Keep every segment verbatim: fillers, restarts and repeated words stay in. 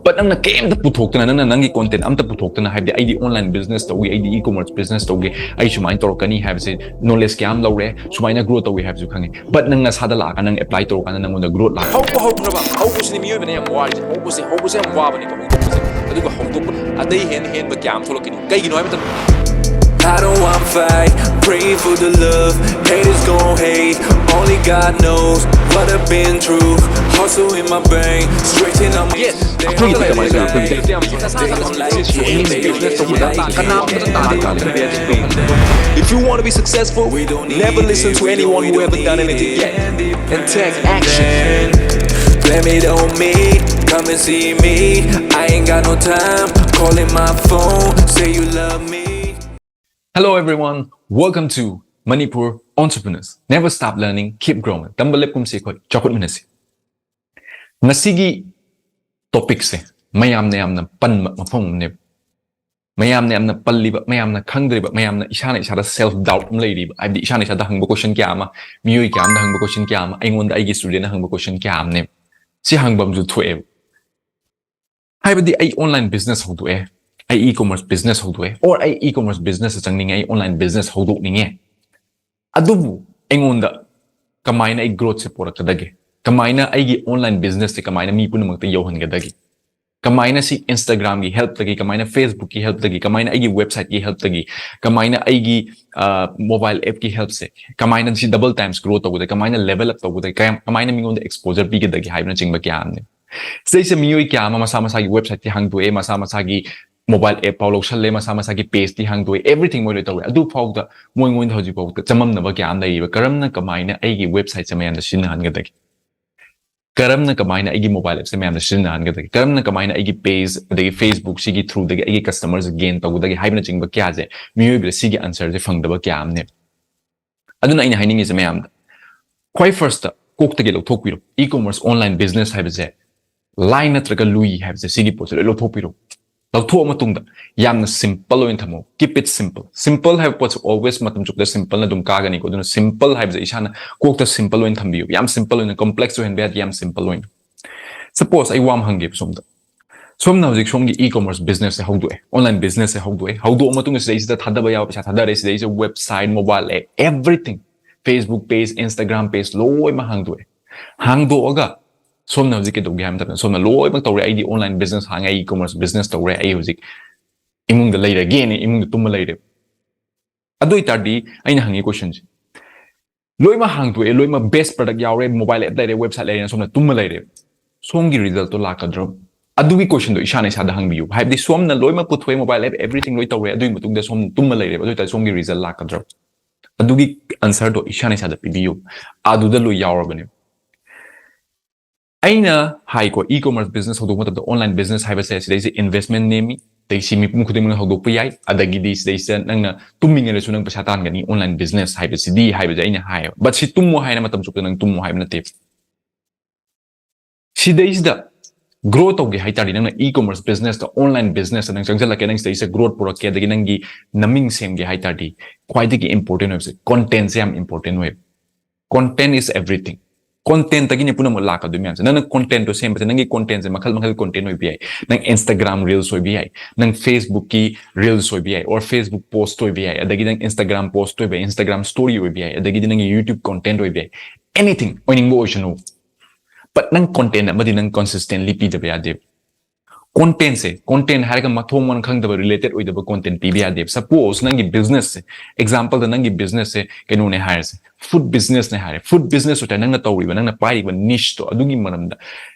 But ꯅꯪꯅ ꯀꯩꯝꯇ ꯄꯨꯊꯣꯛꯇꯅ, ꯅꯪꯅ ꯅꯪꯒꯤ content ꯑꯝꯇ ꯄꯨꯊꯣꯛꯇꯅ, ꯍꯥꯏꯕꯗꯤ ꯑꯩꯗꯤ online business ꯇꯧꯏ, ꯑꯩꯗꯤ e-commerce business ꯇꯧꯒꯦ, ꯑꯩ ꯁꯨꯃꯥꯏꯅ ꯇꯧꯔꯛꯀꯅꯤ ꯍꯥꯏꯕꯁꯦ, knowledge ꯀꯌꯥꯝ ꯂꯧꯔꯦ, ꯁꯨꯃꯥꯏꯅ grow ꯇꯧꯏ ꯍꯥꯏꯕꯁꯨ ꯈꯪꯉꯤ, but ꯅꯪ ꯅꯁꯥꯗ ꯂꯥꯛꯑꯒ ꯅꯪ apply ꯇꯧꯔꯀꯥꯟꯗ ꯅꯪꯉꯣꯟꯗ growth ꯂꯥꯛ ꯍꯧꯕ ꯍꯧꯈ꯭ꯔꯕ ꯍꯧꯕꯁꯤꯅꯤ ꯃꯤꯑꯣꯏꯕꯅ ꯌꯥꯝ ꯋꯥꯔꯤꯁꯦ꯫ ꯍꯧꯕꯁꯦ ꯍꯧꯕꯁꯦ ꯌꯥꯝ ꯋꯥꯕꯅꯤꯀꯣ ꯍꯧꯗꯣꯛꯄꯁꯦ꯫ ꯑꯗꯨꯒ ꯍꯧꯗꯣꯛꯄ ꯑꯇꯩ ꯍꯦꯟꯅ ꯍꯦꯟꯕ ꯀꯌꯥ ꯑꯃ ꯊꯣꯛꯂꯛꯀꯅꯤ꯫ ꯀꯩꯒꯤꯅꯣ ꯍꯥꯏꯕ ꯃꯇꯝꯗ, I don't want fight, praying for the love. Haters gon' hate, only God knows what I've been through. Hustle in my brain, stretching on my yes. ꯑꯩꯈꯣꯏꯒꯤꯗꯤ ꯀꯃꯥꯏꯅ ꯇꯧꯋꯤ? ꯑꯩꯈꯣꯏꯒꯤꯗꯤ ꯀꯅꯥꯝꯇ ꯇꯥꯗꯦ꯫ If you want to be successful, never listen to anyone who haven't done anything yet and take action. Blame it on me, come and see me. I ain't got no time, calling my phone, say you love me. Hello everyone, welcome to Manipur Entrepreneurs. Never stop learning, keep growing. ꯇꯝꯕ ꯂꯦꯞꯀꯨꯝꯁꯤ ꯑꯩꯈꯣꯏ ꯆꯥꯎꯈꯠꯃꯤꯟꯅꯁꯤ꯫ ꯉꯁꯤꯒꯤ topicꯁꯦ ꯃꯌꯥꯝꯅ ꯌꯥꯝꯅ ꯄꯟꯕ ꯃꯐꯝ ꯑꯃꯅꯦꯕ꯫ ꯃꯌꯥꯝꯅ ꯌꯥꯝꯅ ꯄꯜꯂꯤꯕ, ꯃꯌꯥꯝꯅ ꯈꯪꯗ꯭ꯔꯤꯕ, ꯃꯌꯥꯝꯅ ꯏꯁꯥꯅ ꯏꯁꯥꯗ self doubt ꯑꯃ ꯂꯩꯔꯤꯕ, ꯍꯥꯏꯕꯗꯤ ꯏꯁꯥꯅ ꯏꯁꯥꯗ ꯍꯪꯕ question ꯀꯌꯥ ꯑꯃ, ꯃꯤꯑꯣꯏ ꯀꯌꯥ ꯑꯃꯗ ꯍꯪꯕ question ꯀꯌꯥ ꯑꯃ, ꯑꯩꯉꯣꯟꯗ ꯑꯩꯒꯤ studentꯅ ꯍꯪꯕ question ꯀꯌꯥ ꯑꯃꯅꯦꯕ꯫ ꯁꯤ ꯍꯪꯕ ꯑꯃꯁꯨ ꯊꯣꯛꯑꯦꯕ꯫ ꯍꯥꯏꯕꯗꯤ ꯑꯩ online business ꯍꯧꯗꯣꯛꯑꯦ, ꯑꯩ e-commerce business ꯍꯧꯗꯣꯛꯑꯦ, or ꯑꯩ e-commerce business ꯆꯪꯅꯤꯡꯉꯦ, ꯑꯩ online business ꯍꯧꯗꯣꯛꯅꯤꯡꯉꯦ꯫ ꯑꯗꯨꯕꯨ ꯑꯩꯉꯣꯟꯗ ꯀꯃꯥꯏꯅ ꯑꯩ growthꯁꯦ ꯄꯣꯔꯛꯀꯗꯒꯦ? ꯀꯃꯥꯏꯅ ꯑꯩꯒꯤ online businessꯁꯦ ꯀꯃꯥꯏꯅ ꯃꯤ ꯄꯨꯝꯅꯃꯛꯇ ꯌꯧꯍꯟꯒꯗꯒꯦ? ꯀꯃꯥꯏꯅ ꯁꯤ Instagramꯒꯤ helpꯇꯒꯤ, ꯀꯃꯥꯏꯅ Facebookꯀꯤ helpꯇꯒꯤ, ꯀꯃꯥꯏꯅ ꯑꯩꯒꯤ websiteꯀꯤ helpꯇꯒꯤ, ꯀꯃꯥꯏꯅ ꯑꯩꯒꯤ, ꯑ, mobile appꯀꯤ helpꯁꯦ, ꯀꯃꯥꯏꯅ ꯁꯤ double times grow ꯇꯧꯒꯗꯒꯦ, ꯀꯃꯥꯏꯅ level up ꯇꯧꯒꯗꯒꯦ, ꯀꯌꯥꯝ, ꯀꯃꯥꯏꯅ ꯃꯤꯉꯣꯟꯗ exposure ꯄꯤꯒꯗꯒꯦ ꯍꯥꯏꯕꯅꯆꯤꯡꯕ ꯀꯌꯥ ꯑꯃꯅꯦ꯫ ꯁꯤꯗꯩꯁꯤꯗ ꯃꯤꯑꯣꯏ ꯀꯌꯥ ꯑꯃ ꯃꯁꯥ ꯃꯁꯥꯒꯤ websiteꯇꯤ ꯍꯥꯡꯗꯣꯛꯑꯦ, ꯃꯁꯥ ꯃꯁꯥꯒꯤ mobile app ꯐꯥꯎ ꯂꯧꯁꯜꯂꯦ, ꯃꯁꯥ ꯃꯁꯥꯒꯤ pageꯇꯤ ꯍꯥꯡꯗꯣꯛꯑꯦ, everything ꯃꯣꯏ ꯂꯣꯏ ꯇꯧꯔꯦ꯫ ꯑꯗꯨ ꯐꯥꯎꯗ ꯃꯣꯏꯉꯣꯟꯗ ꯍꯧꯖꯤꯛ ꯐꯥꯎꯗ ꯆꯃꯝꯅꯕ ꯀꯌꯥ ꯑꯃ ꯂꯩꯔꯤꯕ꯫ ꯀꯔꯝꯅ ꯀꯃꯥꯏꯅ ꯑꯩꯒꯤ websiteꯁꯦ ꯃꯌꯥꯝꯗ ꯁꯤꯖꯤꯟꯅꯍꯟꯒꯗꯒꯦ? ꯀꯔꯝꯅ ꯀꯃꯥꯏꯅ ꯑꯩꯒꯤ mobile appꯁꯦ ꯃꯌꯥꯝꯗ ꯁꯤꯖꯤꯟꯅꯍꯟꯒꯗꯒꯦ? ꯀꯔꯝꯅ ꯀꯃꯥꯏꯅ ꯑꯩꯒꯤ page ꯑꯗꯒꯤ Facebook ꯁꯤꯒꯤ throughꯗꯒꯤ ꯑꯩꯒꯤ customerꯁꯦ gain ꯇꯧꯒꯗꯒꯦ ꯍꯥꯏꯕꯅꯆꯤꯡꯕ ꯀꯌꯥꯁꯦ ꯃꯤꯑꯣꯏꯕꯗ ꯁꯤꯒꯤ answerꯁꯦ ꯐꯪꯗꯕ ꯀꯌꯥ ꯑꯃꯅꯦꯕ꯫ ꯑꯗꯨꯅ ꯑꯩꯅ ꯍꯥꯏꯅꯤꯡꯉꯤꯁꯦ ꯃꯌꯥꯝꯗ, ꯈ꯭ꯋꯥꯏ firstꯇ ꯀꯣꯛꯇꯒꯤ ꯂꯧꯊꯣꯛꯄꯤꯔꯣ꯫ E-commerce online business ꯍꯥꯏꯕꯁꯦ ꯂꯥꯏ ꯅꯠꯇ꯭ꯔꯒ ꯂꯨꯏ ꯍꯥꯏꯕꯁꯦ, ꯁꯤꯒꯤ ꯄꯣꯠꯁꯦ ꯂꯣꯏ ꯂꯧꯊꯣꯛꯄꯤꯔꯣ꯫ ꯂꯧꯊꯣꯛꯑ ꯃꯇꯨꯡꯗ ꯌꯥꯝꯅ simple ꯑꯣꯏꯅ ꯊꯝꯃꯣ꯫ Keep it simple. Simple ꯍꯥꯏꯕ ꯄꯣꯠꯁꯦ always ꯃꯇꯝ ꯆꯨꯞꯄꯗ simpleꯅ ꯑꯗꯨꯝ ꯀꯥꯒꯅꯤꯀꯣ꯫ ꯑꯗꯨꯅ simple ꯍꯥꯏꯕꯁꯦ ꯏꯁꯥꯅ ꯀꯣꯛꯇ simple ꯑꯣꯏꯅ ꯊꯝꯕꯤꯌꯨ꯫ ꯌꯥꯝ simple ꯑꯣꯏꯅ, complex ꯑꯣꯏꯍꯟꯕ ꯌꯥꯗꯦ, ꯌꯥꯝ simple ꯑꯣꯏꯅ꯫ Suppose ꯑꯩ ꯋꯥ ꯑꯃ ꯍꯪꯒꯦꯕ ꯁꯣꯝꯗ꯫ ꯁꯣꯝꯅ ꯍꯧꯖꯤꯛ ꯁꯣꯝꯒꯤ e-commerce business ꯁꯦ ꯍꯧꯗꯣꯛꯑꯦ, online business ꯁꯦ ꯍꯧꯗꯣꯛꯑꯦ꯫ ꯍꯧꯗꯣꯛꯑ ꯃꯇꯨꯡꯗ ꯁꯤꯗꯩꯁꯤꯗ ꯊꯥꯗꯕ ꯌꯥꯕ ꯄꯩꯁꯥ ꯊꯥꯗꯔꯦ, ꯁꯤꯗꯩꯁꯤꯗ website, mobile app, everything, Facebook page, Instagram page ꯂꯣꯏꯅꯃꯛ ꯍꯥꯡꯗꯣꯛꯑꯦ꯫ ꯍꯥꯡꯗꯣꯛꯑꯒ ꯁꯣꯝꯅ ꯍꯧꯖꯤꯛ ꯀꯩꯗꯧꯒꯦ ꯍꯥꯏꯕ ꯃꯇꯝꯗ ꯁꯣꯝꯅ ꯂꯣꯏꯅꯃꯛ ꯇꯧꯔꯦ, "ꯑꯩꯗꯤ online business ꯍꯥꯡꯉꯦ, ꯑꯩ e-commerce business ꯇꯧꯔꯦ, ꯑꯩ ꯍꯧꯖꯤꯛ ꯏꯃꯨꯡꯗ ꯂꯩꯔꯒꯦꯅ ꯏꯃꯨꯡꯗ ꯇꯨꯝꯃ ꯂꯩꯔꯦ"꯫ ꯑꯗꯨ ꯑꯣꯏꯇꯥꯔꯗꯤ ꯑꯩꯅ ꯍꯪꯉꯤ question ꯁꯦ, ꯂꯣꯏꯅꯃꯛ ꯍꯥꯡꯗꯣꯛꯑꯦ, ꯂꯣꯏꯅꯃꯛ best product ꯌꯥꯎꯔꯦ, mobile app ꯂꯩꯔꯦ, website ꯂꯩꯔꯦꯅ ꯁꯣꯝꯅ ꯇꯨꯝꯃ ꯂꯩꯔꯦ꯫ ꯁꯣꯝꯒꯤ result ꯇꯣ ꯂꯥꯛꯀꯗ꯭ꯔꯣ? ꯑꯗꯨꯒꯤ question ꯗꯣ ꯏꯁꯥꯅ ꯏꯁꯥꯗ ꯍꯪꯕꯤꯌꯨ꯫ ꯍꯥꯏꯕꯗꯤ ꯁꯣꯝꯅ ꯂꯣꯏꯅꯃꯛ ꯄꯨꯊꯣꯛꯑꯦ, mobile app, everything ꯂꯣꯏ ꯇꯧꯔꯦ, ꯑꯗꯨꯒꯤ ꯃꯇꯨꯡꯗ ꯁꯣꯝ ꯇꯨꯝꯃ ꯂꯩꯔꯦꯕ, ꯑꯗꯨ ꯑꯣꯏꯇꯥꯔꯗꯤ ꯁꯣꯝꯒꯤ result ꯂꯥꯛꯀꯗ꯭ꯔꯣ? ꯑꯗꯨꯒꯤ answer ꯗꯣ ꯏꯁꯥꯅ ꯏꯁꯥꯗ ꯄꯤꯕꯤꯌꯨ꯫ ꯑꯗꯨꯗ ꯂꯣꯏ ꯌꯥꯎꯔꯕꯅꯦ꯫ ꯑꯩꯅ ꯍꯥꯏꯀꯣ, e-commerce business ꯍꯧꯗꯣꯛꯄ ꯃꯇꯝꯗ online business ꯍꯥꯏꯕꯁꯦ ꯁꯤꯗꯩꯁꯦ investment ꯅꯦꯝꯃꯤ, ꯑꯗꯩ ꯁꯤ ꯃꯤꯄꯨꯝ ꯈꯨꯗꯤꯡꯃꯛꯅ ꯍꯧꯗꯣꯛꯄ ꯌꯥꯏ, ꯑꯗꯒꯤꯗꯤ ꯁꯤꯗꯩꯁꯤꯗ ꯅꯪꯅ ꯇꯨꯝꯃꯤꯉꯩꯗꯁꯨ ꯅꯪ ꯄꯩꯁꯥ ꯇꯥꯟꯒꯅꯤ online business ꯍꯥꯏꯕꯁꯤꯗꯤ ꯍꯥꯏꯕꯁꯦ ꯑꯩꯅ ꯍꯥꯏꯌꯦꯕ꯫ But ꯁꯤ ꯇꯨꯝꯃꯣ ꯍꯥꯏꯅ ꯃꯇꯝ ꯆꯨꯞꯄꯗ ꯅꯪ ꯇꯨꯝꯃꯣ ꯍꯥꯏꯕ ꯅꯠꯇꯦ꯫ ꯁꯤꯗꯩꯁꯤꯗ grow ꯇꯧꯒꯦ ꯍꯥꯏ ꯇꯥꯔꯗꯤ, ꯅꯪꯅ e-commerce business ꯇ, online business ꯇ ꯅꯪ ꯆꯪꯁꯤꯜꯂꯛꯀꯦ, ꯅꯪ ꯁꯤꯗꯩꯁꯤꯗ growth ꯄꯨꯔꯛꯀꯦ, ꯑꯗꯒꯤ ꯅꯪꯒꯤ ꯅꯃꯤꯡ ꯁꯦꯝꯒꯦ ꯍꯥꯏ ꯇꯥꯔꯗꯤ, ꯈ꯭ꯋꯥꯏꯗꯒꯤ important ꯑꯣꯏꯕꯁꯦ content ꯁꯦ ꯌꯥꯝ important ꯑꯣꯏꯌꯦꯕ꯫ Content is everything. Content ꯇꯒꯤꯅꯦ ꯄꯨꯝꯅꯃꯛ ꯂꯥꯛꯀꯗꯣꯏ ꯃꯌꯥꯝꯁꯦ꯫ ꯅꯪꯅ content ꯇꯣ ꯁꯦꯝꯕꯁꯦ, ꯅꯪꯒꯤ content ꯁꯦ ꯃꯈꯜ ꯃꯈꯜ content ꯑꯣꯏꯕ ꯌꯥꯏ꯫ ꯅꯪ Instagram reels ꯑꯣꯏꯕ ꯌꯥꯏ, ꯅꯪ Facebook ꯀꯤ reels ꯑꯣꯏꯕ ꯌꯥꯏ, or Facebook post ꯑꯣꯏꯕ ꯌꯥꯏ, ꯑꯗꯒꯤ ꯅꯪ Instagram post ꯑꯣꯏꯕ ꯌꯥꯏ, Instagram story ꯑꯣꯏꯕ ꯌꯥꯏ, ꯑꯗꯒꯤꯗꯤ ꯅꯪꯒꯤ YouTube content ꯑꯣꯏꯕ ꯌꯥꯏ, anything ꯑꯣꯏꯅꯤꯡꯕ ꯑꯣꯏꯁꯅꯨ꯫ But ꯅꯪ content ꯑꯃꯗꯤ ꯅꯪ consistently ꯄꯤꯗꯕ ꯌꯥꯗꯦꯕ꯫ Content ꯁꯦ, content ꯍꯥꯏꯔꯒ ꯃꯊꯣꯡ ꯃꯔꯝ ꯈꯪꯗꯕ, related ꯑꯣꯏꯗꯕ content ꯄꯤꯕ ꯌꯥꯗꯦꯕ꯫ Suppose ꯅꯪꯒꯤ business ꯁꯦ, example ꯗ ꯅꯪꯒꯤ business ꯁꯦ ꯀꯩꯅꯣꯅꯦ ꯍꯥꯏꯔꯁꯦ, food business ꯅꯦ ꯍꯥꯏꯔꯦ꯫ Food business ꯑꯣꯏꯇꯥꯔꯗꯤ ꯅꯪꯅ ꯇꯧꯔꯤꯕ, ꯅꯪꯅ ꯄꯥꯏꯔꯤꯕ niche ꯇꯣ, ꯑꯗꯨꯒꯤ ꯃꯔꯝꯗ,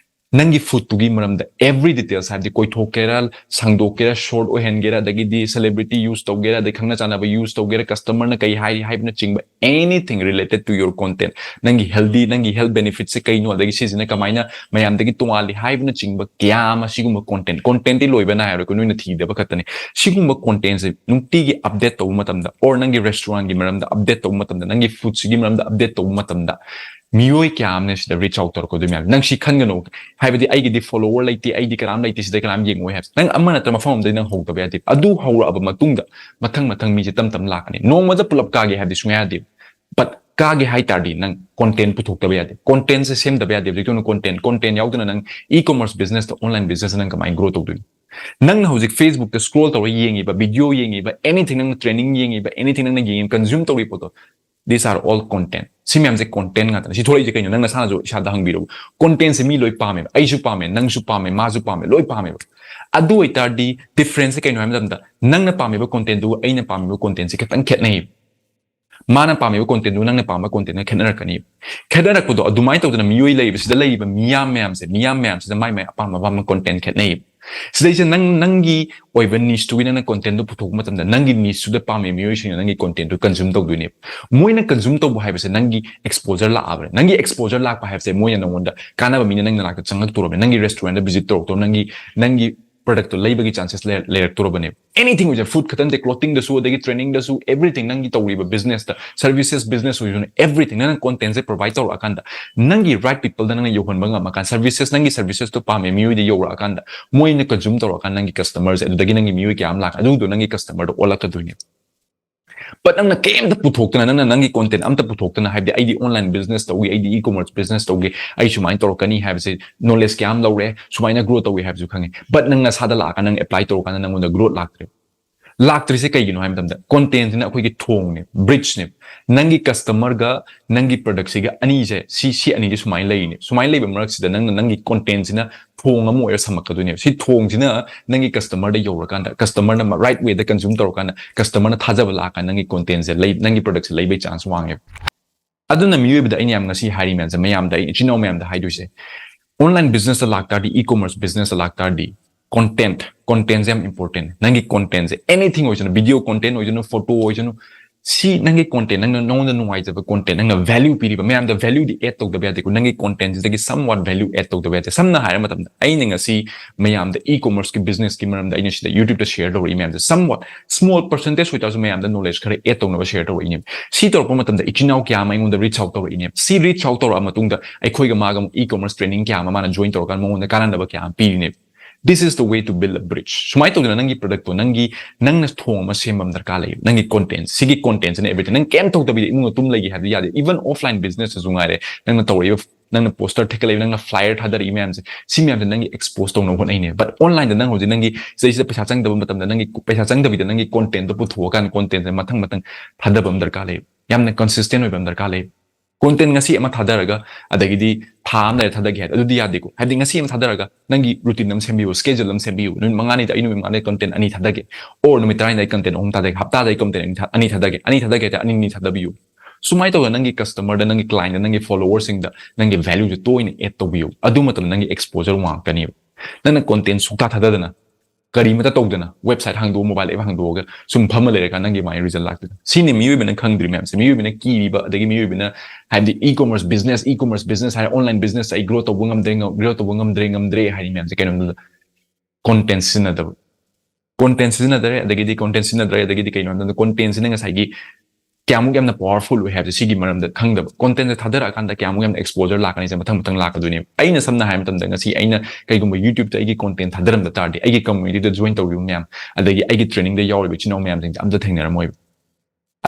ꯅꯪꯒꯤ food ꯇꯨꯒꯤ ꯃꯔꯝꯗ every details, ꯍꯥꯏꯕꯗꯤ ꯀꯣꯏꯊꯣꯛꯀꯦꯔꯥ, ꯁꯥꯡꯗꯣꯛꯀꯦꯔꯥ, short ꯑꯣꯏꯍꯟꯒꯦꯔꯥ, ꯑꯗꯒꯤꯗꯤ celebrity use ꯇꯧꯒꯦꯔꯥ, ꯑꯗꯩ ꯈꯪꯅ ꯆꯥꯟꯅꯕ use ꯇꯧꯒꯦꯔꯥ, customer ꯅ ꯀꯩ ꯍꯥꯏꯔꯤ ꯍꯥꯏꯕꯅꯆꯤꯡꯕ, anything related to your content, ꯅꯪꯒꯤ healthy, ꯅꯪꯒꯤ health benefit ꯁꯦ ꯀꯩꯅꯣ, ꯑꯗꯒꯤ ꯁꯤꯁꯤꯅ ꯀꯃꯥꯏꯅ ꯃꯌꯥꯝꯗꯒꯤ ꯇꯣꯉꯥꯜꯂꯤ ꯍꯥꯏꯕꯅꯆꯤꯡꯕ ꯀꯌꯥ ꯑꯃ, ꯁꯤꯒꯨꯝꯕ content, content ꯇꯤ ꯂꯣꯏꯕ ꯅꯥꯏꯔꯣꯏꯀꯣ, ꯅꯣꯏꯅ ꯊꯤꯗꯕ ꯈꯛꯇꯅꯤ꯫ ꯁꯤꯒꯨꯝꯕ content ꯁꯦ ꯅꯨꯡꯇꯤꯒꯤ update ꯇꯧꯕ ꯃꯇꯝꯗ, or ꯅꯪꯒꯤ restaurant ꯒꯤ ꯃꯔꯝꯗ update ꯇꯧꯕ ꯃꯇꯝꯗ, ꯅꯪꯒꯤ food ꯁꯤꯒꯤ ꯃꯔꯝꯗ update ꯇꯧꯕ ꯃꯇꯝꯗ, ꯃꯤꯑꯣꯏ ꯀꯌꯥ ꯑꯃꯅ ꯁꯤꯗ reach out ꯇꯧꯔꯛꯀꯗꯣꯏ ꯃꯌꯥꯝ꯫ ꯅꯪ ꯁꯤ ꯈꯟꯒꯅꯨ, ꯍꯥꯏꯕꯗꯤ ꯑꯩꯒꯤꯗꯤ follower ꯂꯩꯇꯦ, ꯑꯩꯗꯤ ꯀꯅꯥꯝ ꯂꯩꯇꯦ, ꯁꯤꯗ ꯀꯅꯥꯝ ꯌꯦꯡꯉꯣꯏ ꯍꯥꯏꯕ꯫ ꯅꯪ ꯑꯃ ꯅꯠꯇ꯭ꯔ ꯃꯐꯝ ꯑꯃꯗꯒꯤ ꯅꯪ ꯍꯧꯗꯕ ꯌꯥꯗꯦ꯫ ꯑꯗꯨ ꯍꯧꯔꯛꯑꯕ ꯃꯇꯨꯡꯗ ꯃꯊꯪ ꯃꯊꯪ ꯃꯤꯁꯦ ꯇꯞ ꯇꯞꯅ ꯂꯥꯛꯀꯅꯤ꯫ ꯅꯣꯡꯃꯗ ꯄꯨꯂꯞ ꯀꯥꯒꯦ ꯍꯥꯏꯕꯗꯤ ꯁꯨꯡꯌꯥ ꯌꯥꯗꯦ꯫ But ꯀꯥꯒꯦ ꯍꯥꯏ ꯇꯥꯔꯗꯤ ꯅꯪ content ꯄꯨꯊꯣꯛꯇꯕ ꯌꯥꯗꯦ꯫ Contentꯁꯦ ꯁꯦꯝꯗꯕ ꯌꯥꯗꯦ꯫ ꯍꯧꯖꯤꯛꯇꯤ ꯅꯪ content, content ꯌꯥꯎꯗꯅ ꯅꯪ e-commerce businessꯇ, online businessꯇ ꯅꯪ ꯀꯃꯥꯏꯅ grow ꯇꯧꯗꯣꯏꯅꯣ? ꯅꯪꯅ ꯍꯧꯖꯤꯛ Facebookꯇ scroll ꯇꯧꯔ ꯌꯦꯡꯉꯤꯕ, video ꯌꯦꯡꯉꯤꯕ, anything, ꯅꯪꯅ training ꯌꯦꯡꯉꯤꯕ, anything, ꯅꯪꯅ ꯌꯦꯡꯉꯤꯕ, consume ꯇꯧꯔꯤꯕ ꯄꯣꯠꯇꯣ, these are all content꯫ ꯁꯤ ꯃꯌꯥꯝꯁꯦ content ꯉꯥꯛꯇꯅꯤ꯫ ꯁꯤ ꯊꯣꯛꯂꯛꯏꯁꯦ ꯀꯩꯅꯣ? ꯅꯪ ꯅꯁꯥꯅꯁꯨ ꯏꯁꯥꯗ ꯍꯪꯕꯤꯔꯕ? Contentꯁꯦ ꯃꯤ ꯂꯣꯏ ꯄꯥꯝꯃꯦꯕ꯫ ꯑꯩꯁꯨ ꯄꯥꯝꯃꯦ, ꯅꯪꯁꯨ ꯄꯥꯝꯃꯦ, ꯃꯥꯁꯨ ꯄꯥꯝꯃꯦ, ꯂꯣꯏ ꯄꯥꯝꯃꯦꯕ꯫ ꯑꯗꯨ ꯑꯣꯏꯇꯥꯔꯗꯤ differenceꯁꯦ ꯀꯩꯅꯣ ꯍꯥꯏꯕ ꯃꯇꯝꯗ, ꯅꯪꯅ ꯄꯥꯝꯃꯤꯕ contentꯗꯨꯒ ꯑꯩꯅ ꯄꯥꯝꯃꯤꯕ contentꯁꯦ ꯈꯤꯇꯪ ꯈꯦꯠꯅꯩ꯫ ꯃꯥꯅ ꯄꯥꯝꯃꯤꯕ contentꯗꯨ ꯅꯪꯅ ꯄꯥꯝꯕ contentꯅ ꯈꯦꯠꯅꯔꯛꯀꯅꯤ꯫ ꯈꯦꯠꯅꯔꯛꯄꯗꯣ ꯑꯗꯨꯃꯥꯏꯅ ꯇꯧꯗꯅ ꯃꯤꯑꯣꯏ ꯂꯩꯔꯤꯕꯁꯤꯗ ꯂꯩꯔꯤꯕ ꯃꯤꯌꯥꯝ ꯃꯌꯥꯝꯁꯦ, ꯃꯤꯌꯥꯝ ꯃꯌꯥꯝꯁꯤꯗ ꯃꯥꯏ ꯃꯥꯏ ꯑꯄꯥꯝꯕ ꯑꯄꯥꯝꯕ content ꯈꯦꯠꯅꯩ꯫ ꯁꯤꯗꯩꯁꯤꯗ ꯅꯪ, ꯅꯪꯒꯤ ꯑꯣꯏꯕ nicheꯇꯨꯒꯤ ꯅꯪꯅ contentꯗꯨ ꯄꯨꯊꯣꯛꯄ ꯃꯇꯝꯗ, ꯅꯪꯒꯤ nicheꯇꯨꯗ ꯄꯥꯝꯃꯤꯕ ꯃꯤꯑꯣꯏꯁꯤꯡꯅ ꯅꯪꯒꯤ contentꯗꯨ consume ꯇꯧꯗꯣꯏꯅꯦꯕ꯫ ꯃꯣꯏꯅ consume ꯇꯧꯕ ꯍꯥꯏꯕꯁꯦ ꯅꯪꯒꯤ exposure ꯂꯥꯛꯑꯕꯅꯦ꯫ ꯅꯪꯒꯤ exposure ꯂꯥꯛꯄ ꯍꯥꯏꯕꯁꯦ ꯃꯣꯏꯅ ꯅꯪꯉꯣꯟꯗ ꯀꯥꯟꯅꯕ ꯃꯤꯅ ꯅꯪ ꯅꯅꯥꯛꯇ ꯆꯪꯉꯛꯇꯣꯔꯕꯅꯦ꯫ ꯅꯪꯒꯤ restaurantꯗ visit ꯇꯧꯔꯛꯇꯣꯔꯕ, ꯅꯪꯒꯤ, ꯅꯪꯒꯤ productꯇꯣ ꯂꯩꯕꯒꯤ chances ꯂꯩ-, ꯂꯩꯔꯛꯇꯣꯔꯕꯅꯦꯕ꯫ Anything ꯑꯣꯏꯖꯅꯨ, food ꯈꯛꯇ ꯅꯠꯇꯦ, clothingꯗꯁꯨ, ꯑꯗꯒꯤ trainingꯗꯁꯨ, everything, ꯅꯪꯒꯤ ꯇꯧꯔꯤꯕ businessꯇ, services business ꯑꯣꯏꯖꯅꯨ, everything, ꯅꯪꯅ contentꯁꯦ provide ꯇꯧꯔꯛꯑꯀꯥꯟꯗ, ꯅꯪꯒꯤ right peopleꯗ ꯅꯪꯅ ꯌꯧꯍꯟꯕ ꯉꯝꯃꯀꯥꯟꯗ, services, ꯅꯪꯒꯤ servicesꯇꯣ ꯄꯥꯝꯃꯦ ꯃꯤꯑꯣꯏꯗ ꯌꯧꯔꯛꯑꯀꯥꯟꯗ, ꯃꯣꯏꯅ consume ꯇꯧꯔꯛꯑꯀꯥꯟꯗ, ꯅꯪꯒꯤ customerꯁꯦ ꯑꯗꯨꯗꯒꯤ ꯅꯪꯒꯤ ꯃꯤꯑꯣꯏ ꯀꯌꯥ ꯑꯃ ꯂꯥꯛꯀꯅꯤ, ꯑꯗꯨꯗꯣ ꯅꯪꯒꯤ customerꯗꯣ ꯑꯣꯜꯂꯛꯀꯗꯣꯏꯅꯦ꯫ But ꯅꯪꯅ ꯀꯩꯝꯇ ꯄꯨꯊꯣꯛꯇꯅ, ꯅꯪꯅ ꯅꯪꯒꯤ content ꯑꯝꯇ ꯄꯨꯊꯣꯛꯇꯅ, ꯍꯥꯏꯕꯗꯤ ꯑꯩꯗꯤ online business ꯇꯧꯒꯦ, ꯑꯩꯗꯤ e-commerce business ꯇꯧꯒꯦ, ꯑꯩ ꯁꯨꯃꯥꯏꯅ ꯇꯧꯔꯛꯀꯅꯤ ꯍꯥꯏꯕꯁꯦ knowledge ꯀꯌꯥ ꯑꯃ ꯂꯧꯔꯦ, ꯁꯨꯃꯥꯏꯅ grow ꯇꯧꯒꯦ ꯍꯥꯏꯕꯁꯨ ꯈꯪꯉꯦ, but ꯅꯪ ꯅꯁꯥꯗ ꯂꯥꯛꯑꯀꯥꯟꯗ, ꯅꯪ apply ꯇꯧꯔꯀꯥꯟꯗ ꯅꯪꯉꯣꯟꯗ growth ꯂꯥꯛꯇ꯭ꯔꯦ꯫ ꯂꯥꯛꯇ꯭ꯔꯤꯁꯦ ꯀꯩꯒꯤꯅꯣ ꯍꯥꯏꯕ ꯃꯇꯝꯗ, contentꯁꯤꯅ ꯑꯩꯈꯣꯏꯒꯤ ꯊꯣꯡꯅꯦ, bridgeꯅꯦ꯫ ꯅꯪꯒꯤ customerꯒ ꯅꯪꯒꯤ productꯁꯤꯒ ꯑꯅꯤꯁꯦ, ꯁꯤ, ꯁꯤ ꯑꯅꯤꯁꯦ ꯁꯨꯃꯥꯏꯅ ꯂꯩꯔꯤꯅꯦ꯫ ꯁꯨꯃꯥꯏꯅ ꯂꯩꯕ ꯃꯔꯛꯁꯤꯗ ꯅꯪꯅ ꯅꯪꯒꯤ contentꯁꯤꯅ ꯊꯣꯡ ꯑꯃ ꯑꯣꯏꯔ ꯁꯝꯃꯛꯀꯗꯣꯏꯅꯦꯕ꯫ ꯁꯤ ꯊꯣꯡꯁꯤꯅ ꯅꯪꯒꯤ customerꯗ ꯌꯧꯔꯀꯥꯟꯗ, customerꯅ ꯃ-, right wayꯗ consume ꯇꯧꯔꯀꯥꯟꯗ, customerꯅ ꯊꯥꯖꯕ ꯂꯥꯛꯑꯀꯥꯟꯗ ꯅꯪꯒꯤ contentꯁꯦ ꯂꯩ-, ꯅꯪꯒꯤ productꯁꯦ ꯂꯩꯕꯩ chance ꯋꯥꯡꯉꯦꯕ꯫ ꯑꯗꯨꯅ ꯃꯤꯑꯣꯏꯕꯗ ꯑꯩꯅ ꯌꯥꯝ ꯉꯁꯤ ꯍꯥꯏꯔꯤ ꯃꯌꯥꯝꯁꯦ, ꯃꯌꯥꯝꯗ, ꯑꯩ ꯏꯆꯤꯟ ꯏꯅꯥꯎ ꯃꯌꯥꯝꯗ ꯍꯥꯏꯗꯣꯏꯁꯦ, online businessꯇ ꯂꯥꯛꯇꯥꯔꯗꯤ, e-commerce businessꯇ ꯂꯥꯛꯇꯥꯔꯗꯤ, content, contentꯁꯦ ꯌꯥꯝ important꯫ ꯅꯪꯒꯤ contentꯁꯦ, anything ꯑꯣꯏꯁꯅꯨ, video content ꯑꯣꯏꯁꯅꯨ, photo ꯑꯣꯏꯁꯅꯨ, ꯁꯤ ꯅꯪꯒꯤ content, ꯅꯪꯅ, ꯅꯉꯣꯟꯗ ꯅꯨꯡꯉꯥꯏꯖꯕ content, ꯅꯪꯅ value ꯄꯤꯔꯤꯕ ꯃꯌꯥꯝꯗ valueꯗꯤ add ꯇꯧꯗꯕ ꯌꯥꯗꯦꯀꯣ꯫ ꯅꯪꯒꯤ contentꯁꯤꯗꯒꯤ somewhat value add ꯇꯧꯗꯕ ꯌꯥꯗꯦ꯫ ꯁꯝꯅ ꯍꯥꯏꯔ ꯃꯇꯝꯗ, ꯑꯩꯅ ꯉꯁꯤ ꯃꯌꯥꯝꯗ e-commerceꯀꯤ businessꯀꯤ ꯃꯔꯝꯗ ꯑꯩꯅ ꯁꯤꯗ YouTubeꯇ share ꯇꯧꯔꯛꯏ ꯃꯌꯥꯝꯁꯦ, somewhat small percentage ꯑꯣꯏꯇꯥꯔꯁꯨ ꯃꯌꯥꯝꯗ knowledge ꯈꯔ add ꯇꯧꯅꯕ share ꯇꯧꯔꯛꯏꯅꯦꯕ꯫ ꯁꯤ ꯇꯧꯔꯛꯄ ꯃꯇꯝꯗ ꯏꯆꯤꯟ ꯏꯅꯥꯎ ꯀꯌꯥ ꯑꯃ ꯑꯩꯉꯣꯟꯗ reach out ꯇꯧꯔꯛꯏꯅꯦꯕ꯫ ꯁꯤ reach out ꯇꯧꯔꯛꯑ ꯃꯇꯨꯡꯗ ꯑꯩꯈꯣꯏꯒ ꯃꯥꯒ ꯑꯃꯨꯛ e-commerce training ꯀꯌꯥ ꯑꯃ ꯃꯥꯅ join ꯇꯧꯔꯀꯥꯟꯗ ꯃꯉꯣꯟꯗ ꯀꯥꯟꯅꯅꯕ ꯀꯌꯥ ꯑꯃ ꯄꯤꯔꯤꯅꯦꯕ꯫ This is the way to build a bridge. ꯁꯨꯃꯥꯏꯅ ꯇꯧꯗꯅ ꯅꯪꯒꯤ product ꯇꯣ, ꯅꯪꯒꯤ, ꯅꯪꯅ ꯊꯣꯡ ꯑꯃ ꯁꯦꯝꯕ ꯑꯃ ꯗꯔꯀꯥꯔ ꯂꯩ꯫ ꯅꯪꯒꯤ content, ꯁꯤꯒꯤ content ꯁꯤꯅ everything. ꯅꯪ ꯀꯩꯝ ꯇꯧꯗꯕꯤꯗ ꯏꯃꯨꯡ ꯑꯗꯨꯝ ꯂꯩꯒꯦ ꯍꯥꯏꯕꯗꯤ ꯌꯥꯗꯦ꯫ Even offline business ꯁꯨ ꯉꯥꯏꯔꯦ, ꯅꯪꯅ ꯇꯧꯔꯛꯏꯕ, ꯅꯪꯅ poster ꯊꯦꯠꯀꯠꯂꯛꯏꯕ, ꯅꯪꯅ flyer ꯊꯥꯗꯔꯛꯏ ꯃꯌꯥꯝꯁꯦ, ꯁꯤ ꯃꯌꯥꯝꯁꯦ ꯅꯪꯒꯤ expose ꯇꯧꯅꯕ ꯍꯣꯠꯅꯩꯅꯦ꯫ But online ꯗ ꯅꯪ ꯍꯧꯖꯤꯛ ꯅꯪꯒꯤ ꯁꯤꯗꯩꯁꯤꯗ ꯄꯩꯁꯥ ꯆꯪꯗꯕ ꯃꯇꯝꯗ, ꯅꯪꯒꯤ ꯄꯩꯁꯥ ꯆꯪꯗꯕꯤꯗ ꯅꯪꯒꯤ content ꯇꯣ ꯄꯨꯊꯣꯛꯑꯀꯥꯟꯗ content ꯁꯦ ꯃꯊꯪ ꯃꯊꯪ ꯊꯥꯗꯕ ꯑꯃ ꯗꯔꯀꯥꯔ ꯂꯩ꯫ ꯌꯥꯝꯅ consistent ꯑꯣꯏꯕ ꯑꯃ ꯗꯔꯀꯥꯔ ꯂꯩ꯫ Content ꯉꯁꯤ ꯑꯃ ꯊꯥꯗꯔꯒ ꯑꯗꯒꯤꯗꯤ ꯊꯥ ꯑꯃ ꯂꯩꯔ ꯊꯥꯗꯒꯦ ꯍꯥꯏ, ꯑꯗꯨꯗꯤ ꯌꯥꯗꯦꯀꯣ꯫ ꯍꯥꯏꯕꯗꯤ ꯉꯁꯤ ꯑꯃ ꯊꯥꯗꯔꯒ ꯅꯪꯒꯤ routine ꯑꯃ ꯁꯦꯝꯕꯤꯌꯨ, schedule ꯑꯃ ꯁꯦꯝꯕꯤꯌꯨ꯫ ꯅꯨꯃꯤꯠ ꯃꯉꯥꯅꯤꯗ ꯑꯩ ꯅꯨꯃꯤꯠ ꯃꯉꯥꯅꯤ content ꯑꯅꯤ ꯊꯥꯗꯒꯦ, or ꯅꯨꯃꯤꯠ ꯇꯔꯥꯅꯤꯗ ꯑꯩ content ꯑꯍꯨꯝ ꯊꯥꯗꯒꯦ, ꯍꯞꯇꯥꯗ ꯑꯩ content ꯑꯅꯤ ꯊꯥ-, ꯑꯅꯤ ꯊꯥꯗꯒꯦ, ꯑꯅꯤ ꯊꯥꯗꯒꯦ ꯍꯥꯏꯇꯥꯔꯦ, ꯑꯅꯤ ꯑꯅꯤ ꯊꯥꯗꯕꯤꯌꯨ꯫ ꯁꯨꯃꯥꯏꯅ ꯇꯧꯗꯅ ꯅꯪꯒꯤ customer ꯗ, ꯅꯪꯒꯤ client ꯗ, ꯅꯪꯒꯤ followers ꯁꯤꯡꯗ ꯅꯪꯒꯤ value ꯁꯦ ꯇꯣꯏꯅ add ꯇꯧꯕꯤꯌꯨ꯫ ꯑꯗꯨ ꯃꯇꯝꯗ ꯅꯪꯒꯤ exposure ꯋꯥꯡꯉꯛꯀꯅꯦꯕ꯫ ꯅꯪꯅ content ꯁꯨꯛꯊꯥ ꯊꯥꯗꯗꯅ ꯀꯔꯤꯃꯇ ꯇꯧꯗꯅ website ꯍꯥꯡꯗꯣꯛꯑ, mobile app ꯍꯥꯡꯗꯣꯛꯑꯒ ꯁꯨꯝ ꯐꯝꯃ ꯂꯩꯔꯀꯥꯟꯗ ꯅꯪꯒꯤ ꯃꯥꯏ result ꯂꯥꯛꯇꯣꯏꯅꯣ? ꯁꯤꯅꯤ ꯃꯤꯑꯣꯏꯕꯅ ꯈꯪꯗ꯭ꯔꯤ ꯃꯌꯥꯝꯁꯦ꯫ ꯃꯤꯑꯣꯏꯕꯅ ꯀꯤꯔꯤꯕ, ꯑꯗꯒꯤ ꯃꯤꯑꯣꯏꯕꯅ ꯍꯥꯏꯕꯗꯤ e-commerce business, e-commerce business ꯍꯥꯏꯔꯦ, online business ꯑꯩ grow ꯇꯧꯕ ꯉꯝꯗ꯭ꯔꯦ, ꯉꯝ-, grow ꯇꯧꯕ ꯉꯝꯗ꯭ꯔꯦ, ꯉꯝꯗ꯭ꯔꯦ ꯍꯥꯏꯔꯤ ꯃꯌꯥꯝꯁꯦ ꯀꯩꯅꯣꯗꯨꯗ? Content ꯁꯤꯖꯤꯟꯅꯗꯕ꯫ Content ꯁꯤꯖꯤꯟꯅꯗ꯭ꯔꯦ, ꯑꯗꯒꯤꯗꯤ content ꯁꯤꯖꯤꯟꯅꯗ꯭ꯔꯦ, ꯑꯗꯒꯤꯗꯤ ꯀꯩꯅꯣ ꯍꯥꯏꯕꯗ content ꯁꯤꯅ ꯉꯁꯥꯏꯒꯤ ꯀꯌꯥꯃꯨꯛ ꯌꯥꯝꯅ powerful ꯑꯣꯏ ꯍꯥꯏꯕꯁꯦ ꯁꯤꯒꯤ ꯃꯔꯝꯗ ꯈꯪꯗꯕ꯫ Content ꯁꯦ ꯊꯥꯗꯔꯛꯑꯀꯥꯟꯗ ꯀꯌꯥꯃꯨꯛ ꯌꯥꯝꯅ exposure ꯂꯥꯛꯀꯅꯤ, ꯁꯦ ꯃꯊꯪ ꯃꯊꯪ ꯂꯥꯛꯀꯗꯣꯏꯅꯦꯕ꯫ ꯑꯩꯅ ꯁꯝꯅ ꯍꯥꯏꯕ ꯃꯇꯝꯗ ꯉꯁꯤ ꯑꯩꯅ ꯀꯩꯒꯨꯝꯕ YouTube ꯇ ꯑꯩꯒꯤ content ꯊꯥꯗꯔꯝꯗ ꯇꯥꯔꯗꯤ, ꯑꯩꯒꯤ community ꯗ join ꯇꯧꯔꯤꯕ ꯃꯌꯥꯝ, ꯑꯗꯒꯤ ꯑꯩꯒꯤ training ꯗ ꯌꯥꯎꯔꯤꯕ ꯏꯆꯤꯟ ꯏꯅꯥꯎ ꯃꯌꯥꯝꯁꯤꯡꯁꯦ ꯑꯝꯇ ꯊꯦꯡꯅꯔꯝꯃꯣꯏꯕ꯫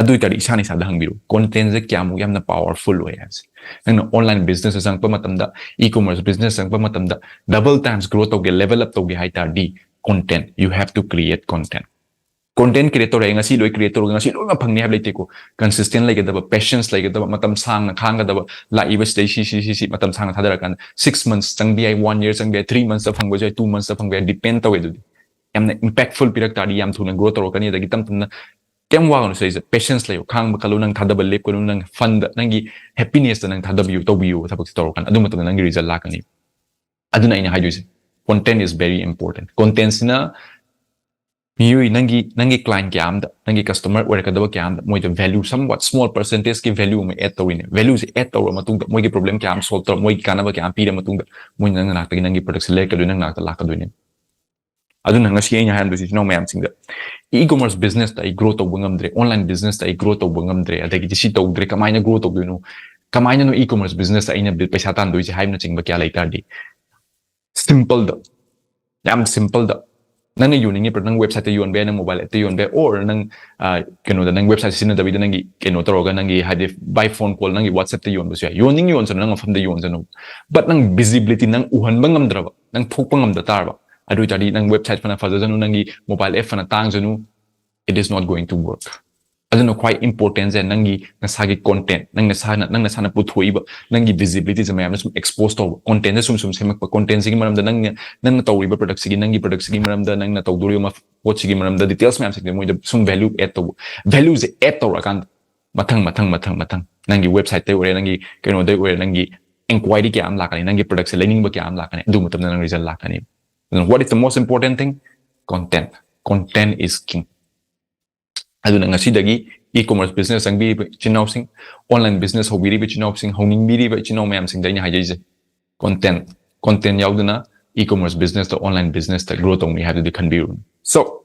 ꯑꯗꯨ ꯑꯣꯏꯇꯥꯔꯗꯤ ꯏꯁꯥꯅ ꯏꯁꯥꯗ ꯍꯪꯕꯤꯔꯨ, content ꯁꯦ ꯀꯌꯥꯃꯨꯛ ꯌꯥꯝꯅ powerful ꯑꯣꯏ ꯍꯥꯏꯕꯁꯦ꯫ ꯅꯪꯅ online business ꯇ ꯆꯪꯉꯛꯄ ꯃꯇꯝꯗ, e-commerce business ꯆꯪꯉꯛꯄ ꯃꯇꯝꯗ double times grow ꯇꯧꯒꯦ, level up ꯇꯧꯒꯦ ꯍꯥꯏ ꯇꯥꯔꯗꯤ, content, you have to create content꯫ Content create ꯇꯧꯔꯦ, ꯉꯁꯤ ꯂꯣꯏ create ꯇꯧꯔꯒ ꯉꯁꯤ ꯂꯣꯏꯅꯃꯛ ꯐꯪꯅꯤ ꯍꯥꯏꯕ ꯂꯩꯇꯦꯀꯣ꯫ Consistent ꯂꯩꯒꯗꯕ, patience ꯂꯩꯒꯗꯕ, ꯃꯇꯝ ꯁꯥꯡꯅ ꯈꯥꯡꯒꯗꯕ, ꯂꯥꯛꯏꯕ ꯁꯤꯗꯩ ꯁꯤ, ꯁꯤ, ꯁꯤ, ꯁꯤ ꯃꯇꯝ ꯁꯥꯡꯅ ꯊꯥꯗꯔꯀꯥꯟꯗ six months ꯆꯪꯕ ꯌꯥꯏ, one year ꯆꯪꯕ ꯌꯥꯏ, three months ꯇ ꯐꯪꯕꯁꯨ ꯌꯥꯏ, two months ꯇ ꯐꯪꯕ ꯌꯥꯏ, depend ꯇꯧꯋꯦ꯫ ꯑꯗꯨꯗꯤ ꯌꯥꯝꯅ impactful ꯄꯤꯔꯛ ꯇꯥꯔꯗꯤ ꯌꯥꯝ ꯊꯨꯅ grow ꯇꯧꯔꯛꯀꯅꯤ, ꯑꯗꯒꯤ ꯇꯞ ꯇꯞꯅ ꯀꯩꯝ ꯋꯥꯒꯅꯨ ꯁꯤꯗꯩꯁꯤꯗ, patience ꯂꯩꯌꯨ, ꯈꯥꯡꯕ ꯀꯜꯂꯨ, ꯅꯪ ꯊꯥꯗꯕ ꯂꯦꯞꯀꯅꯨ, ꯅꯪ fun ꯗ, ꯅꯪꯒꯤ happiness ꯇ ꯅꯪ ꯊꯥꯗꯕꯤꯌꯨ, ꯇꯧꯕꯤꯌꯨ ꯊꯕꯛꯁꯦ ꯇꯧꯔꯀꯥꯟꯗ, ꯑꯗꯨ ꯃꯇꯝꯗ ꯅꯪꯒꯤ result ꯂꯥꯛꯀꯅꯤ꯫ ꯑꯗꯨꯅ ꯑꯩꯅ ꯍꯥꯏꯗꯣꯏꯁꯦ, content is very important꯫ Content ꯁꯤꯅ ꯃꯤꯑꯣꯏ, ꯅꯪꯒꯤ, ꯅꯪꯒꯤ client ꯀꯌꯥ ꯑꯝꯗ, ꯅꯪꯒꯤ customer ꯑꯣꯏꯔꯛꯀꯗꯕ ꯀꯌꯥ ꯑꯝꯗ ꯃꯣꯏꯗ value, somewhat small percentage ꯀꯤ value ꯑꯃ add ꯇꯧꯔꯤꯅꯦ꯫ Value ꯁꯦ add ꯇꯧꯔꯕ ꯃꯇꯨꯡꯗ, ꯃꯣꯏꯒꯤ problem ꯀꯌꯥ ꯑꯃ solve ꯇꯧꯔ, ꯃꯣꯏꯒꯤ ꯀꯥꯟꯅꯕ ꯀꯌꯥ ꯑꯃ ꯄꯤꯔ ꯃꯇꯨꯡꯗ, ꯃꯣꯏꯅ ꯅꯪ ꯅꯅꯥꯛꯇꯒꯤ ꯅꯪꯒꯤ product ꯁꯦ ꯂꯩꯔꯛꯀꯗꯣꯏꯅꯤ, ꯅꯪ ꯅꯅꯥꯛꯇ ꯂꯥꯛꯀꯗꯣꯏꯅꯦ꯫ ꯑꯗꯨꯅ ꯉꯁꯤ ꯑꯩꯅ ꯍꯥꯏꯔꯝꯗꯣꯏꯁꯤ ꯏꯆꯤꯟ ꯏꯅꯥꯎ ꯃꯌꯥꯝꯁꯤꯡꯗ, e-commerce business ꯇ ꯑꯩ grow ꯇꯧꯕ ꯉꯝꯗ꯭ꯔꯦ, online business ꯇ ꯑꯩ grow ꯇꯧꯕ ꯉꯝꯗ꯭ꯔꯦ, ꯑꯗꯒꯤꯗꯤ ꯁꯤ ꯇꯧꯗ꯭ꯔꯦ, ꯀꯃꯥꯏꯅ grow ꯇꯧꯗꯣꯏꯅꯣ, ꯀꯃꯥꯏꯅꯅꯣ e-commerce business ꯇ ꯑꯩꯅ ꯄꯩꯁꯥ ꯇꯥꯟꯗꯣꯏꯁꯦ ꯍꯥꯏꯕꯅꯆꯤꯡꯕ ꯀꯌꯥ ꯂꯩ ꯇꯥꯔꯗꯤ, simple ꯗ ꯌꯥꯝ simple ꯗ ꯅꯪꯅ ꯌꯣꯟꯅꯤꯡꯉꯤ product ꯅꯪ website ꯇ ꯌꯣꯟꯕ ꯌꯥꯏ, ꯅꯪ mobile app ꯇ ꯌꯣꯟꯕ ꯌꯥꯏ, or ꯅꯪ ꯑ, ꯀꯩꯅꯣꯗ ꯅꯪ website ꯁꯤꯖꯤꯟꯅꯗꯕꯤꯗ ꯅꯪꯒꯤ ꯀꯩꯅꯣ ꯇꯧꯔꯒ ꯅꯪꯒꯤ ꯍꯥꯏꯗꯤ by phone call ꯅꯪꯒꯤ WhatsApp ꯇ ꯌꯣꯟꯕꯁꯨ ꯌꯥꯏ꯫ ꯌꯣꯟꯅꯤꯡ ꯌꯣꯟꯖꯅꯨ, ꯅꯪ ꯃꯐꯝꯗ ꯌꯣꯟꯖꯅꯨ, but ꯅꯪ visibility ꯅꯪ ꯎꯍꯟꯕ ꯉꯝꯗ꯭ꯔꯕ, ꯅꯪ ꯊꯣꯛꯄ ꯉꯝꯗ ꯇꯥꯔꯕ, ꯑꯗꯨ ꯑꯣꯏꯇꯥꯔꯗꯤ ꯅꯪ website ꯐꯅ ꯐꯖꯖꯅꯨ, ꯅꯪꯒꯤ mobile app ꯐꯅ ꯇꯥꯡꯖꯅꯨ, it is not going to work꯫ ꯑꯗꯨꯅ ꯈ꯭ꯋꯥꯏ important ꯁꯦ ꯅꯪꯒꯤ ꯅꯁꯥꯒꯤ content, ꯅꯪ ꯅꯁꯥꯅ ꯅꯪ ꯅꯁꯥꯅ ꯄꯨꯊꯣꯛꯏꯕ ꯅꯪꯒꯤ visibility ꯁꯦ ꯃꯌꯥꯝꯗ ꯁꯨꯝ expose ꯇꯧꯕ, content ꯁꯦ ꯁꯨꯝ ꯁꯨꯝ ꯁꯦꯝꯃꯛꯄ, content ꯁꯤꯒꯤ ꯃꯔꯝꯗ ꯅꯪꯅ ꯅꯪꯅ ꯇꯧꯔꯤꯕ product ꯁꯤꯒꯤ, ꯅꯪꯒꯤ product ꯁꯤꯒꯤ ꯃꯔꯝꯗ, ꯅꯪꯅ ꯇꯧꯗꯣꯔꯤꯕ ꯃ- ꯄꯣꯠꯁꯤꯒꯤ ꯃꯔꯝꯗ details ꯃꯌꯥꯝꯁꯤꯡꯁꯦ ꯃꯣꯏꯗ ꯁꯨꯝ value add ꯇꯧꯕ꯫ Value ꯁꯦ add ꯇꯧꯔꯀꯥꯟꯗ ꯃꯊꯪ ꯃꯊꯪ ꯃꯊꯪ ꯃꯊꯪ ꯅꯪꯒꯤ website ꯇꯩ ꯑꯣꯏꯔꯦ, ꯅꯪꯒꯤ ꯀꯩꯅꯣꯗꯩ ꯑꯣꯏꯔꯦ, ꯅꯪꯒꯤ inquiry ꯀꯌꯥ ꯑꯃ ꯂꯥꯛꯀꯅꯤ, ꯅꯪꯒꯤ product ꯁꯦ ꯂꯩꯅꯤꯡꯕ ꯀꯌꯥ ꯑꯃ ꯂꯥꯛꯀꯅꯤ, ꯑꯗꯨ ꯃꯇꯝꯗ ꯅꯪ result ꯂꯥꯛꯀꯅꯤ꯫ ꯑꯗꯨꯅ what is the most important thing? Content. Content is king. ꯑꯗꯨꯅ ꯉꯁꯤꯗꯒꯤ e-commerce business ꯆꯪꯕꯤꯔꯤꯕ ꯏꯆꯤꯟ ꯏꯅꯥꯎꯁꯤꯡ, online business ꯍꯧꯕꯤꯔꯤꯕ ꯏꯆꯤꯟ ꯏꯅꯥꯎꯁꯤꯡ, ꯍꯧꯅꯤꯡꯕꯤꯔꯤꯕ ꯏꯆꯤꯟ ꯏꯅꯥꯎ ꯃꯌꯥꯝꯁꯤꯡꯗ ꯑꯩꯅ ꯍꯥꯏꯖꯔꯤꯁꯦ, content, content ꯌꯥꯎꯗꯅ e-commerce business ꯇ, online business ꯇ grow ꯇꯧꯅꯤ ꯍꯥꯏꯕꯗꯨꯗꯤ ꯈꯟꯕꯤꯔꯨꯅꯨ꯫ So,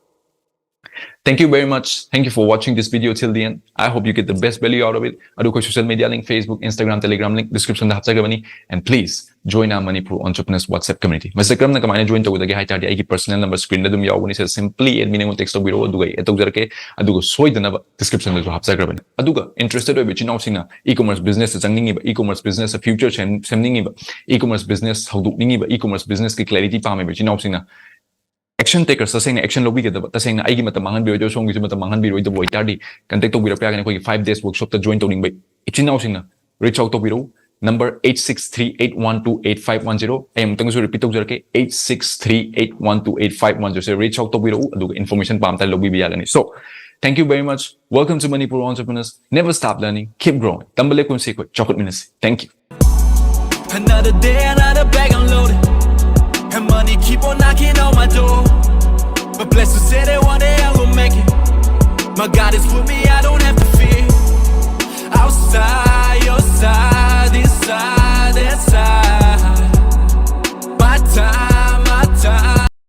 thank you very much. Thank you for watching this video till the end. I hope you get the best value out of it. ꯑꯗꯨ ꯑꯩꯈꯣꯏ social media link, Facebook, Instagram, Telegram link description the ꯍꯥꯞꯆꯈ꯭ꯔꯕꯅꯤ꯫ And please join our Manipur Entrepreneurs WhatsApp community. ꯃꯁꯤꯗ ꯀꯔꯝꯅ ꯀꯃꯥꯏꯅ join ꯇꯧꯒꯗꯒꯦ ꯍꯥꯏ ꯇꯥꯔꯗꯤ, ꯑꯩꯒꯤ personal number screen ꯗ ꯑꯗꯨꯝ ꯌꯥꯎꯕꯅꯤ, ꯁꯤꯗ simply admin ꯑꯩꯉꯣꯟꯗ text ꯇꯧꯕꯤꯔꯛꯑꯣ, ꯑꯗꯨꯒ ꯑꯩ add ꯇꯧꯖꯔꯛꯀꯦ꯫ ꯑꯗꯨꯒ ꯁꯣꯏꯗꯅꯕ description ꯗꯁꯨ ꯍꯥꯞꯆꯈ꯭ꯔꯕꯅꯤ꯫ ꯑꯗꯨꯒ interested ꯑꯣꯏꯕ ꯏꯆꯤꯟ ꯏꯅꯥꯎꯁꯤꯡꯅ e-commerce business ꯇ ꯆꯪꯅꯤꯡꯉꯤꯕ, e-commerce business ꯇ future ꯁꯦꯝ-, ꯁꯦꯝꯅꯤꯡꯉꯤꯕ, e-commerce business ꯍꯧꯗꯣꯛꯅꯤꯡꯉꯤꯕ, e-commerce business ꯀꯤ clarity ꯄꯥꯝꯃꯤꯕ ꯏꯆꯤꯟ ꯏꯅꯥꯎꯁꯤꯡꯅ action takers, ꯇꯁꯦꯡꯅ action ꯂꯧꯕꯤꯒꯗꯕ, ꯇꯁꯦꯡꯅ ꯑꯩꯒꯤ ꯃꯇꯝ ꯃꯥꯡꯍꯟꯕꯤꯔꯣꯏꯗꯕ, ꯁꯣꯝꯒꯤꯁꯨ ꯃꯇꯝ ꯃꯥꯡꯍꯟꯕꯤꯔꯣꯏꯗꯕ ꯑꯣꯏꯇꯥꯔꯗꯤ, contact ꯇꯧꯕꯤꯔꯛꯄ ꯌꯥꯒꯅꯤ꯫ ꯑꯩꯈꯣꯏꯒꯤ five days workshop ꯇ join ꯇꯧꯅꯤꯡꯕ ꯏꯆꯤꯟ ꯏꯅꯥꯎꯁꯤꯡꯅ reach out ꯇꯧꯕꯤꯔꯛꯎ꯫ Number eight six three eight one two eight five one zero, ꯑꯩ ꯑꯃꯨꯛꯇꯪꯁꯨ repeat ꯇꯧꯖꯔꯛꯀꯦ, eight six three eight one two eight five one zero ꯁꯦ reach out ꯇꯧꯕꯤꯔꯛꯎ, ꯑꯗꯨꯒ information ꯄꯥꯝ ꯇꯥꯔꯗꯤ ꯂꯧꯕꯤꯕ ꯌꯥꯒꯅꯤ꯫ So, thank you very much. Welcome to Manipur Entrepreneurs. Never stop learning. Keep growing. ꯇꯝꯕ ꯂꯦꯞꯀꯨꯝꯁꯤ, ꯑꯩꯈꯣꯏ ꯆꯥꯎꯈꯠꯃꯤꯟꯅꯁꯤ꯫ Thank you. Another day, another bag unloaded. And money keep on knocking on my door. But blessed to say that one day I will make it. My God is with me, I don't have to fear. Outside, your side, inside, that side.